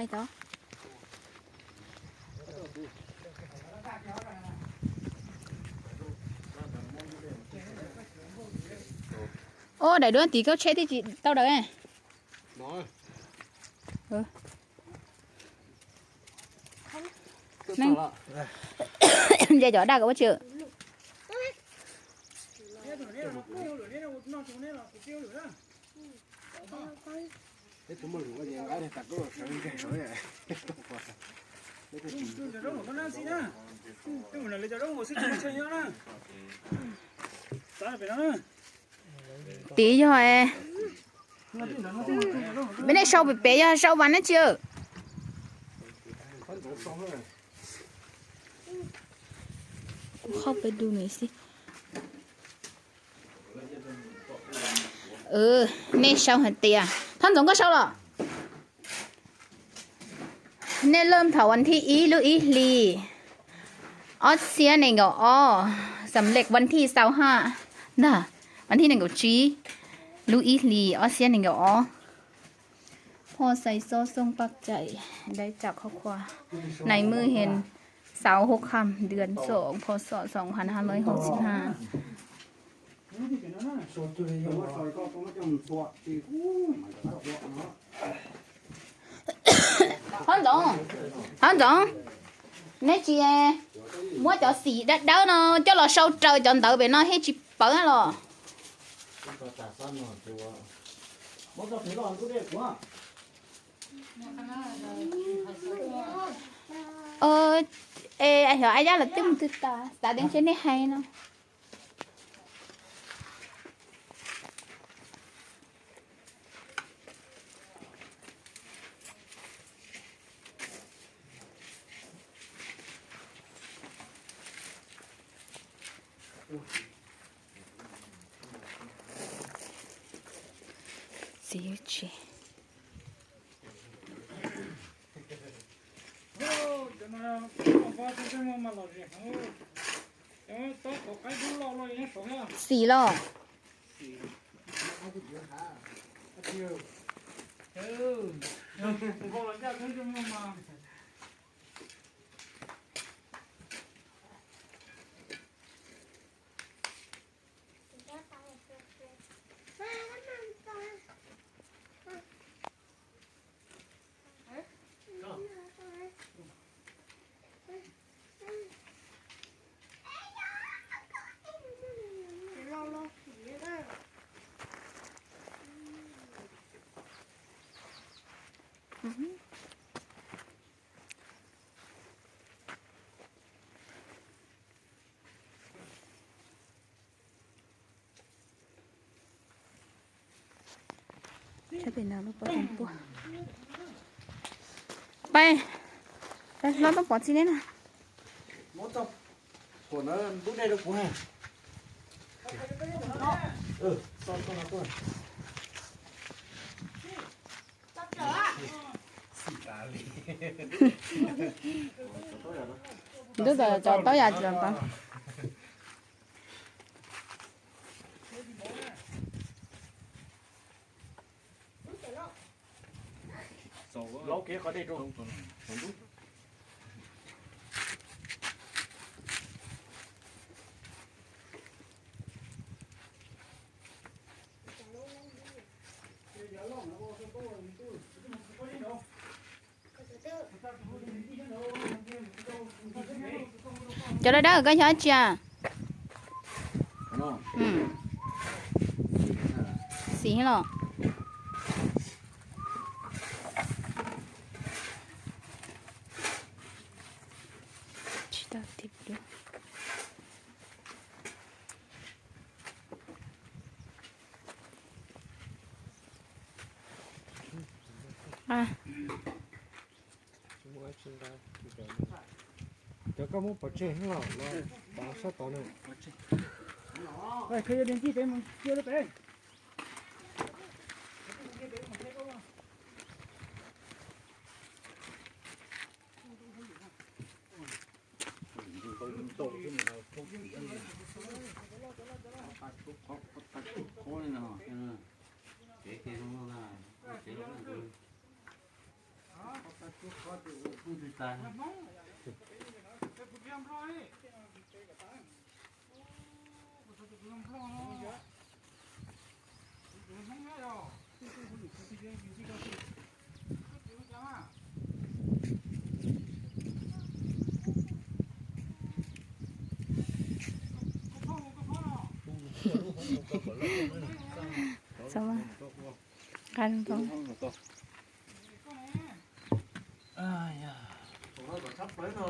Tod. Ua daim duab tid koj tsheb twb tsis tau daws. Nce cov daj kom ua tsi. Tid yog, peb nej sau pem pem yog sau vas nab tsi. Kuv qhov peb du nws xwb. Nej sau hais tias, Thaj Ntxoov koj sau los. Nej lawm thaum vas thib ib lub ib hlis ob txhiab nees nkaum ob, xam lej vas thib xaus haj ntag, vas thib nees nkaum tsib lub ib hlis ob txhiab nees nkaum ob. Phoj xais xob xooj paj cais dai tsam khov khuas, nais mwj hias xauv hub kham dwm xoom phoj xom xoom hav hab lawv hauv txhij haj. Thaj Ntxoov, Thaj Ntxoov, neb tsis muab cov xim dawb dawb no coj los sau raws cov ntawv pem no thiab tsis pawv los? Xyov a yab lawv twb mus twg tas, xav tias ntshe nej hais no. Txiv tsis. Xim los. Pais, pais hlob tub pov txij neb na. Ntub tau cov taub yam tsis tau. Laub kiag qhov dej rau. Cov dawb dawb koj xyov tsi a? Xim los. Tsis tau tib pliag. Cov koj muab pov tseg los los pov sab tod na. Txhob nqa loo tau. Thaum no kom tshab plaws no.